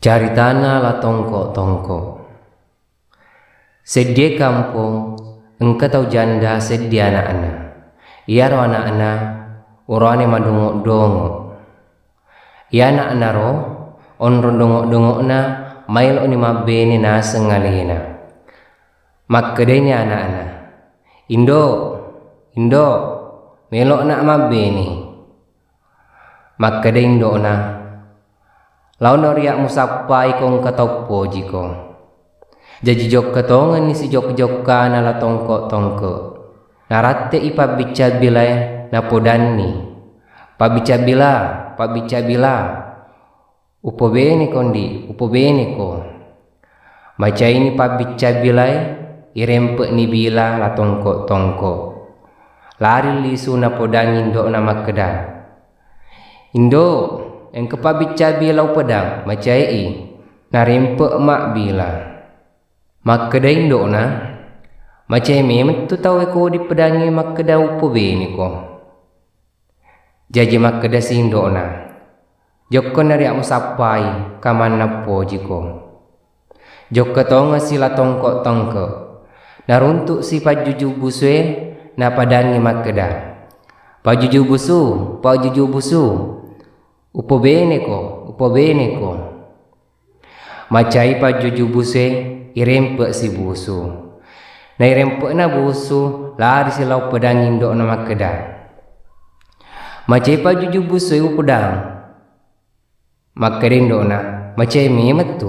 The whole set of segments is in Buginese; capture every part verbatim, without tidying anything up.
Caritana La Tongko-tongko. Seddie kampong engka tau janda seddie ana'na. Iyaro ana'na urane madongo-dongo. Iya ana'naro onrong dongo-dongona maelo'ni mabbene naseng alena. Makkedaini ana'na, "Indo, indo, melo'na mabbene." Makkeda indo'na, "Laono riak musappai ko engka tau pojiko." Jaji jokka tongenni sijokka-jokkana La Tongko-tongko. Naratte'i pabbicca bilae napodanni, "Pabbicca bila, pabbicca bila. Upobeneko ndi, upobeneko." Macaini pabbicca bilae, irempe'ni bila La Tongko-tongko. Lari lisu napodangi indo'na makkeda, "Indo, engka pabbicca bila upedang, macaei." Narempe'ma bila. Makkeda indo'na, "Macai memeng tu tauwe ko dipedangi makkeda upobeneko." Jaji makkedasi indo'na, "Jokko nariak musappai, kamanna pojiko." Jokka tongesi La Tongko-tongko. Naruntu'si pajjuju busue, napadangi makkeda, "Pajjuju busu, pajjuju busu. Upobeneko, upobeneko." Macai pajjuju busue, irempe'si busu. Nairempe'na busu, larisi lao pedangi indo'na makkeda, "Macai pajjuju busue upedang." Makkeda indo'na, "Macai memeng tu.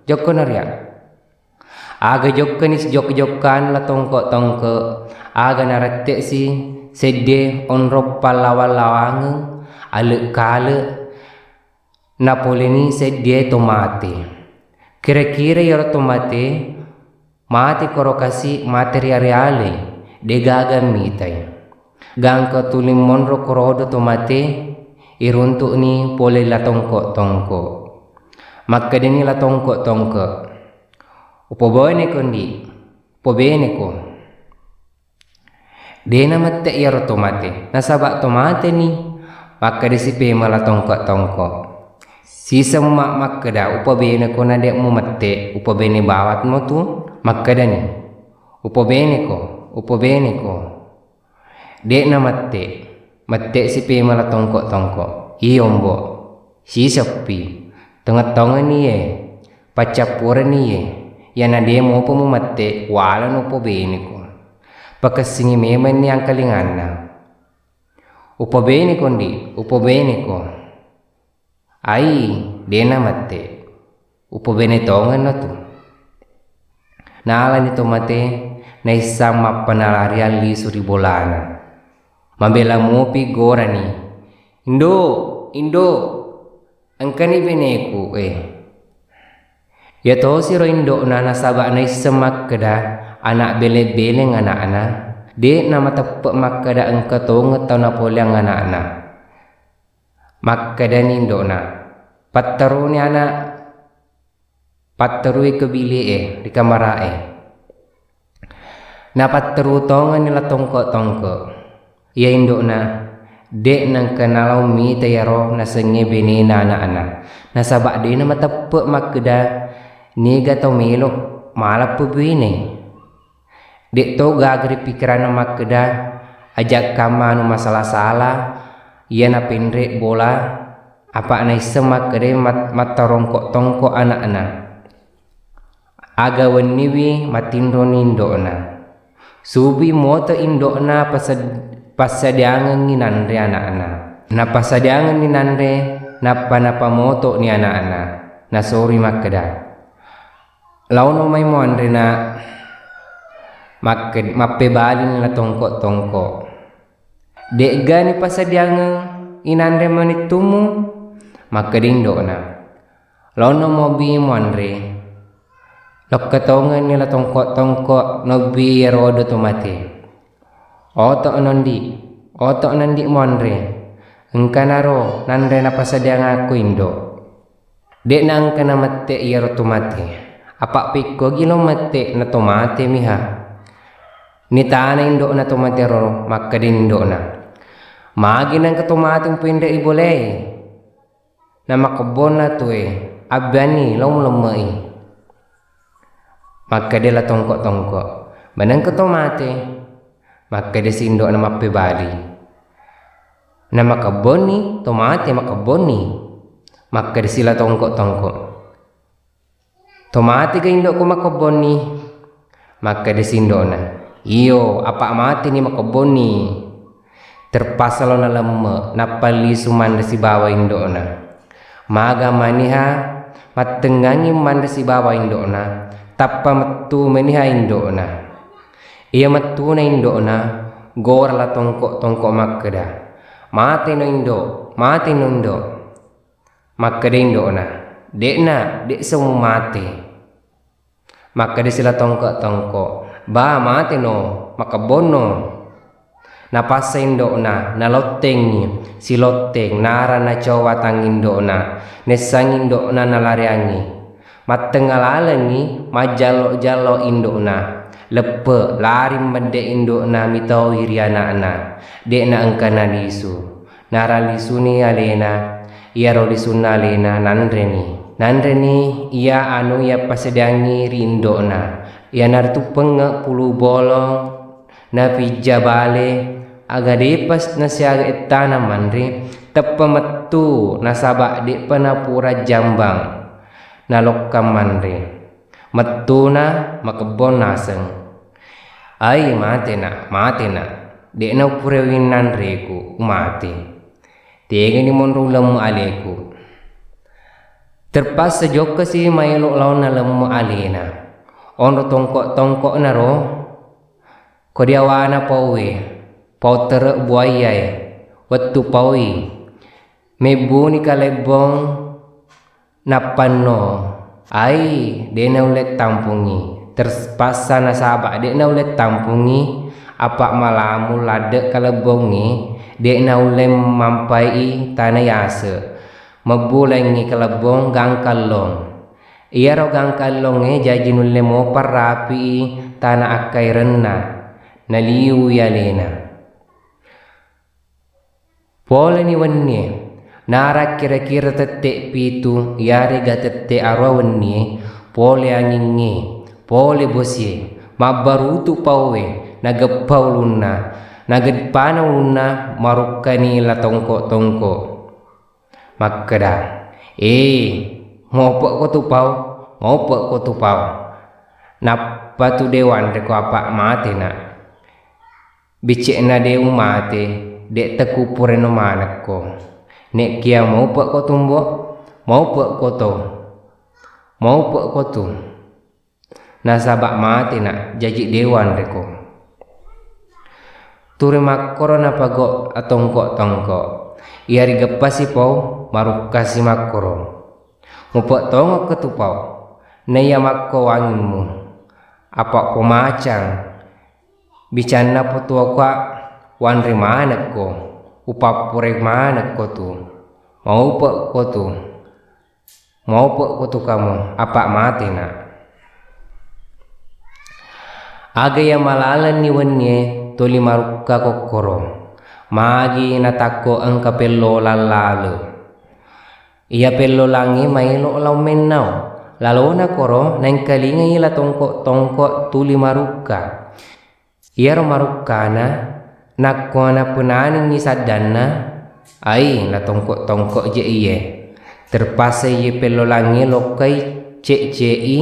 Jokko nariak." Aga jokkani sijokka-jokkana La Tongko-tongko, aga narette'si seddie onrong pallawang-lawangeng, ale'-kale', napoleni seddie to mate. Kira-kira iyaro to mate, mate koro kasi mate ri ale-ale, de'gaga mitai. Gangka tuli monro korodo to mate, iruntu'ni pole La Tongko-tongko. Makkedani La Tongko-tongko, "Upobeneko ndi, upobeneko." "De'na mette iyaro to mate, nasaba to mateni." Makkedasi pemeng La Tongko-tongko, "Sisemma makkeda upobeneko na de' mumette, upobene bawatmo tu?" Makkedani, "Upobeneko, upobeneko." "De'na mette." Mette'si pemeng La Tongko-tongko, "Iyo, Mbo. Siseppi. Tongeng-tongenni ye. Paccappureni ye. Iyana de' mopa mumette, walano upobeneko." Pakessingi memenni angkalinganna. "Upobeneko ndi, upobeneko." "Ai, de'na mette. Upobene tongenno tu." Nalani to mate, naissang mappanalariang lisu ri bolana. Mabela mopi gorani, "Indo, indo, engkani beneku e." Iyatosiro indo'na nasaba naisseng makkeda ana' bele-beleng ana'na, de'na mateppe' makkeda engka tongeng tau napoleang ana'na. Makkedani indo'na, "Patteruni ana', patterui ke bili'e ri kamara'e." Napatteru tongenni La Tongko-tongko. Iya indo'na, de' nengka nalao mita iyaro nasengnge benena ana'na. Nasaba de'na mateppe' makkeda niga tau melo' mala pebene. De'to gaga ri pikiranna makkeda aja' kamma anu masala-sala, iya napenre' bola, apa' naisseng makkeda mat-, mattarongko' tongko' ana'na. Aga wenniwi matinroni indo'na. Subi moto indo'na pased-, passadiangengngi nanre ana'na. Napassadiangenni nanre, nappa napamoto'ni ana'na. Nasoroi makkeda, "Laono mai muanre, Nak." Makke-, mappebalini La Tongko-tongko, "De'gani pasadiangeng inanre manittummu?" Makkeda indo'na, "Laono mobi muanre." Lokka tongenni La Tongko-tongko nobbi iyaro odo to mate. "Oto'no ndi, oto'no ndi muanre. Engkanaro nanre napasadiangakko indo'." De'na engka namette iyaro to mate. Apa' pikkogi lo mette na to mate miha. Nitana indo'na to mate ro, makkeda indo'na, "Magi nengka to mate mupenre' ri bolae?" Namakebbonna tue, Abbianni lao mulemme'i. Makkeda La Tongko-tongko, manengka to mate? Makkeda si indo'na mappebali. Na makebbonni, to mate makebbonni. Makkeda si La Tongko-tongko, to mate ga indo'ku makebbonni? Makkeda si indo'na, iyo, apa mateni makebbonni. Terpaksa lao nalemme, nappa lisu manre sibawa indo'na. Maga maniha mattengngangi manre sibawa indo'na, tappa mettu maniha indo'na. Iya mettuna indo'na, gora La Tongko-tongko makkeda, mateno indo, mateno indo. Makkeda indo'na, de'na, de' semua mate. Makkeda si La Tongko-tongko, ba mateno, makebbonno. Napassa indo'na, nalottengngi, silotteng, nara nacowa tang indo'na, nessang indo'na nalareangngi. Mattengnga lalengngi, majjallo-jallo indo'na, leppe, lari medde indo'na mitaui ri ana'na, de'na engka nalisu. Naralisuni alena, iyaro lisunna alena nanreni. Nanreni iya anu iya pasediangngi ri indo'na, iyanaritu penge pulu bolong, napijja bale, aga de'pa nasiaga ettana manre, teppa mettu nasaba de'pa napura jambang nalokka manre. Mettuna makebbong naseng. Ai, matena, matena, de'na upura winnanreku, umate. Tegani monro ulemme aleku. Terpaksa jokkasi maelo lao nalemme alena. Onro tongko-tongko'naro, ko diawana pauwe, pau tere buayae, wettu paui. Mebbuni kalebbong nappanno, ai, de' naulle tampungngi. Terpaksa nasaba de' naulle tampungngi, apa malamu ladde kalebbongnge, de' naulle mampai'i tana yase. Mebbulengngi kalebbong gangkallong. Iyaro gangkallongnge jaji nulle mopa rapi'i tana akkairenna, naliui alena. Poleni wennie, nara kira-kira tette pitu yarega tette aruwa wennie, pole angingnge, pole bosie, mabbarutu pauwe, nageppa ulunna, nageppana ulunna, marukkani La Tongko-tongko. Makkeda, "Eh, mope'ko tu pau, mope'ko tu pau. Nappa tu de' wanreko apa' matena. Bicce'na de' umate, de' tekupureno manekko. Ne'kia mope'ko tu, Mbo', mope'ko to, mope'ko tu." Nasaba' matena, jaji de' wanreko. Turi makkoro napago' La Tongko-tongko. Iya rigeppasi pau, marukkasi makkoro. Mupe' tongokko tu pau. Naiya makko wangimmu. Apa' pomacang. Bicanna potuoka wanre manekko. Upappure manekko tu. Maupe'ko tu. Maupe'ko tu kamu, apa' matena. Aga iya malalenni wennie tuli marukka kokkoro. Magi natakko engka pellolang lale. Iya pellolangnge maelo lao mennau. Lalona koro naengkalingai La Tongko-tongko tuli marukka. Iyaro marukkana, nakko napenaningngi saddanna, ai, natongko-tongko je iye. Terpaksa iye pellolangnge lokkai cek-ceki,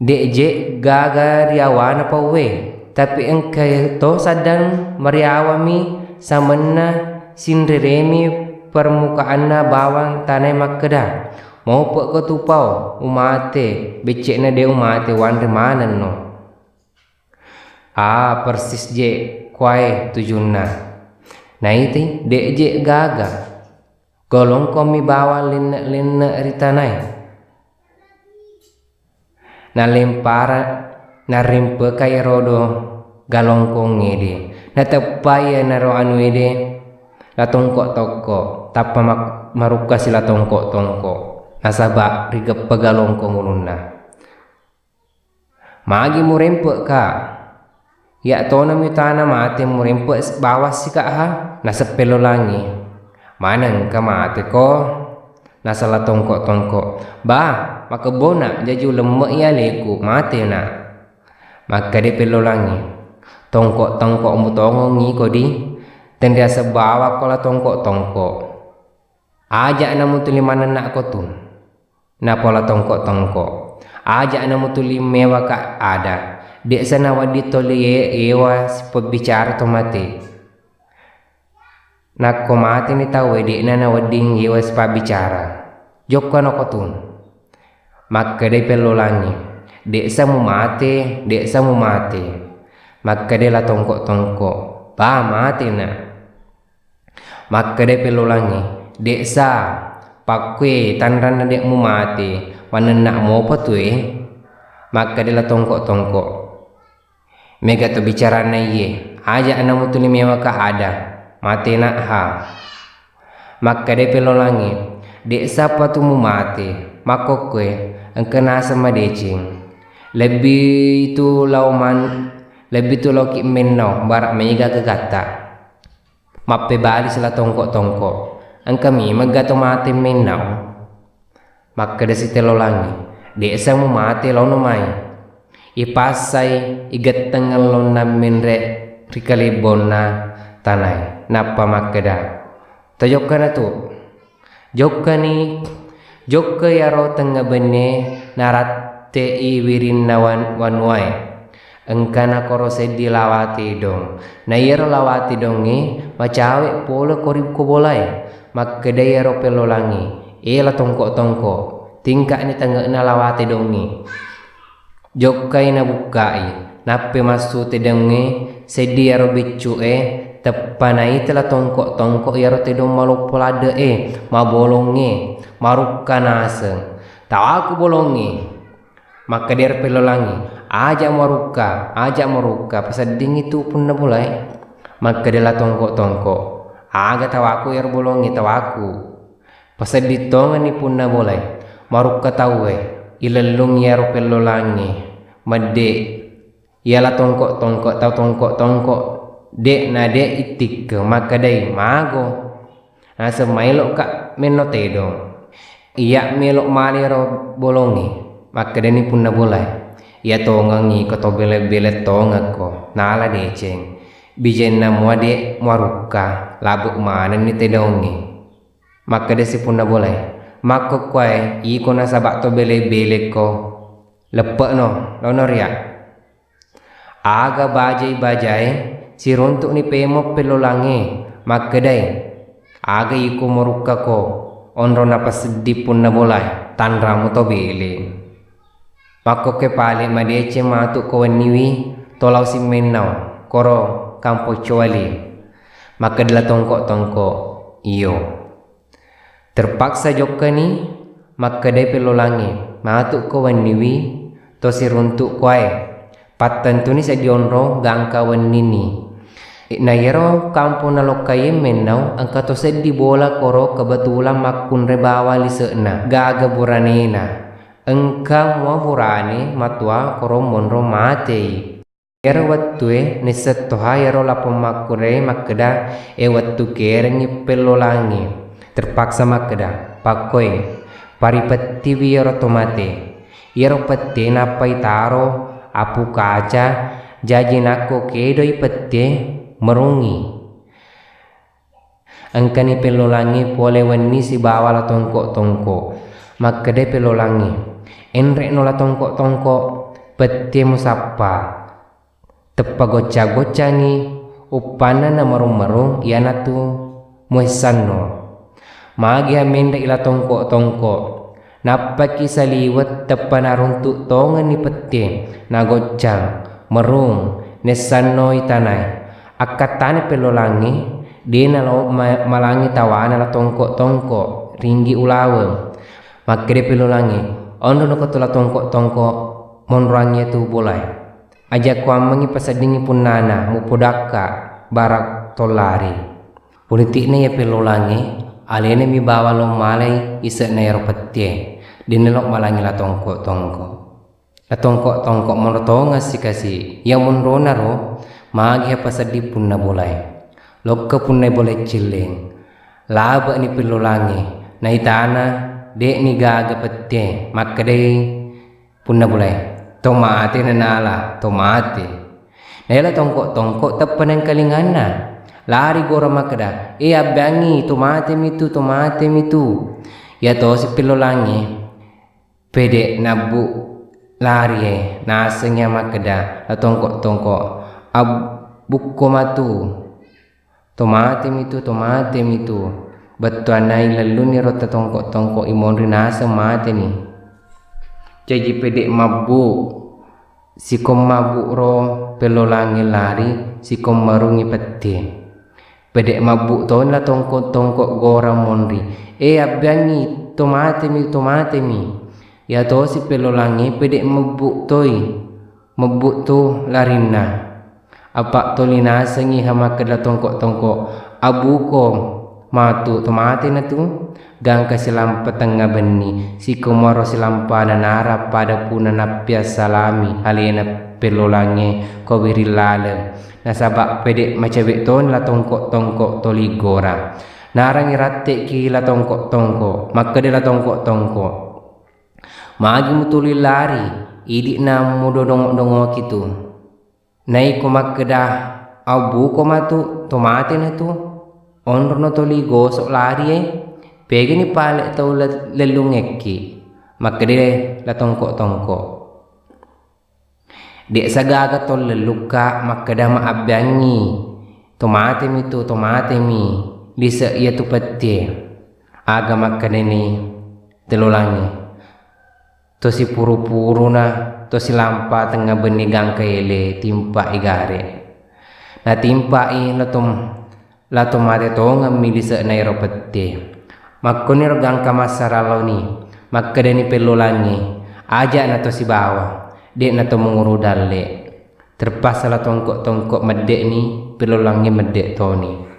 de' je gaga riawana pauwe, tapi engka to saddang mariawami samenna sinreremi permukaanna bawang tanae makkeda, "Maupe'ko tu pau, umate, becce'na de' umate wanre manenno." Ah, persis je kuae tujunna. Naiti, de' je gaga. Golongkommi bawang lenne'-lenne' ri tanae. Nalempara, narempekai rodo galongkongngede. Nateppai enaro anuede, La Tongko-tongko, tappa mak-, marukkasi La Tongko-tongko. Nasaba rigeppa galongkong ulunna. "Magi murempe', Kak? Iya' tona mitana mate murempe' s-, bawang sika' ha?" Naseng pellolangnge. "Manengka mate ko?" Nasala tongko-tongko, "Ba, makebbona, jaji ulemme'i aleku, matena." Makkeda pellolangnge, "Tongko-tongko mutongengngi kodi, tenriaseng bawakko la tongko-tongko. Aja'na mutuli manenna'ko tu." Napola tongko-tongko, "Aja'na mutuli mewaka ada, de'sa nawedding toli ye-, yewa sipabbicara to mate. Nakko mateni tauwe, de'na nawedding yewa sipabbicara. Jokka noko tu." Makkedai pellolangnge, "De'sa mumate, de'sa mumate." Makkedai la tongko-tongko, "Ba, matena." Makkedai pellolangnge, "De'sa, pakkue tanranna de' mumate, manenna mopa tue." Makkedai la tongko-tongko, "Mega to bicaranna iye, aja'na mutuli mewaka ada, matena ha." Makkedai pellolangnge, "De'sa patu mumate, makkokkue engka naseng madeceng. Lebbi tu lao man-, lebbi tu laoki mennau, bara mega gagatta." Mappebali sila tongko-tongko, "Engka mi mega to mate mennau." Makkeda sitellolangnge, "De'sa mumate, laono mai. Ipassai, igetteng ellonna menre ri kalebbonna tanae." Nappa makkeda, "Tajokkana tu." Jokkani, jokka iyaro tengnga benne naratte'i wirinna wan-, wanuwae. Engkana koro seddi lawa tedong. Na iyaro lawa tedongnge macawe pole ko ri ko bolae. Makkeda iyaro pellolangnge, "Ela tongko-tongko, tingka'ni tange'na lawa tedongnge." Jokkai nabukkai, nappai massu tedongnge, seddi iyaro beccu'e, teppa naita la tongko-tongko iyaro tedong maloppo ladde'e, mabolongnge, marukka naseng. "Tawaku bolongnge." Makkeda iyaro pellolangnge, "Aja marukka, aja marukka, paseddingngi tu punna bolae." Makkeda la tongko-tongko, "Aga tawaku iyaro bolongnge, tawaku." Pasedding tongenni punna bolae, marukka tauwe, ilellung iyaro pellolangnge, medde. Iyala tongko-tongko, tau tongko-tongko, de' na de' ittikke, makkedai, "Mago. Naseng maelo'ka menno tedong. Iya melo' male ro bolongnge." Makkedani punna bolae, "Iya tongengngi ko to bele-bele tongekko, nala deceng. Bijenna mua de' muarukka, labe' manenni tedongnge." Makkedasi punna bolae, "Makkokkoe iko nasaba' to bele-belekko. Leppe'no, laono ria." Aga bajai-bajae, siruntu'ni pemo pellolangnge, makkedai, "Aga iko marukkako, onro napasedding punna bolae, tanramu to bele." Makkokke pale madeceng matu ko wenniwi, to lao simmennau, koro kampo coali. Makkeda la tongko-tongko, "Iyo." Terpaksa jokkani, makkedai pellolangnge, "Matu ko wenniwi, to siruntu' koae. Pattentuni seddi onrong gangka wennini." Na iyaro kampong nalokkaie mennau, engka to seddi bola koro kebetulan makkunrai bawang lise'na, gaga buranena. Engka mua burane matua koro monro matei. Iyaro wettue nisseng toha iyaro lapong makkunrai makkeda, "E, wettu kerengngi pellolangnge." Terpaksa makkeda, "Pakkoi, paripettiwi iyaro tomate." Iyaro pette nappai taro apu kaca, jaji nakko kedoi pette, merungngi. Engkani pellolangnge pole wenni sibawa la tongko-tongko. Makkedai pellolangnge, "Enre'no la tongko-tongko, pette musappa. Teppa gocca-goccangi, uppanna namerung-merung iyanatu muessanno." Magiha menre'i la tongko-tongko. Nappaki saliweng teppa naruntu' tongenni pette, nagoccang, merung, nessannoi tanae. Akkattana pellolangnge, de' nalo ma-, malangngi tawana la tongko-tongko, ringgi ulaweng. Makkeda pellolangnge, "Onrono ko tu la tongko-tongko, monroangngi iyatu bolae. Aja kuammengngi paseddingngi punnana, mupodakka, bara tollari." Politi'na iya pellolangnge, alenami bawang lao malai ise'na iyaro pettie, de' nalo malangngi la tongko-tongko. La tongko-tongko monro tongeng sikasi, iya monronaro, magiha pasedding punna bolae. Lokka punnai bolae cilleng. Labe'ni pellolangnge, naitana De'ni gaga pette makkedai punna bulae, "To mate nanala, to mate." Naela tongko-tongko teppa nengkalinganna. Lari gora makkeda, "E, abbeangngi, to matemi tu, to matemi tu." Iya tosi pellolangnge pede nabbu larie, nasengngi makkeda la tongko-tongko, "Abbukko matu." "To matemi tu, to matemi tu." Bettuanna ilellunni ro tatongko-tongko imonri naseng mateni. Jaji pede mabbu, sikomma bbu ro pellolangnge lari, sikomma rungngi pette. Pede mabbu toni la tongko-tongko gora monri, "E, abbeangngi, to matemi, to matemi." Iya tosi pellolangnge pede mabbu toi. Mebbu tu larinna. Apa toli nasengngi ha makkeda tongko-tongko, "Abuko matu to matena tu." Gangka silampa tengnga benni, sikomoro silampana nara pada puna nappiassalami alena pellolangnge ko wiring laleng. Nasaba pede macawe toni la tongko-tongko toli gora. Narangi ratteki la tongko-tongko, makkeda la tongko-tongko, "Magi mutuli lari, idi'na mudodongo-dongoki tu. Naiko makkeda, 'Abuko matu, to matena tu,' onrono toli gosok lari e. Pegani pale tau le-, lellungekki." Makkeda la tongko-tongko, "De'sa gaga to lellukka makkeda ma abbeangngi, 'To matemi tu, to matemi,' lise iyatu pette." Aga makkedani telolangnge, "To sipuru-puruna, to silampa tengnga benni gangka ele, timpa'i gare." Natimpa'i la to, la to mate tongemmi lise'na ero pette. Makkoniro gangka massara laoni, makkedani pellolangnge, "Aja'na to sibawa, de'na to munguru dalle." Terpaksa la tongko-tongko medde'ni, pellolangnge medde toni.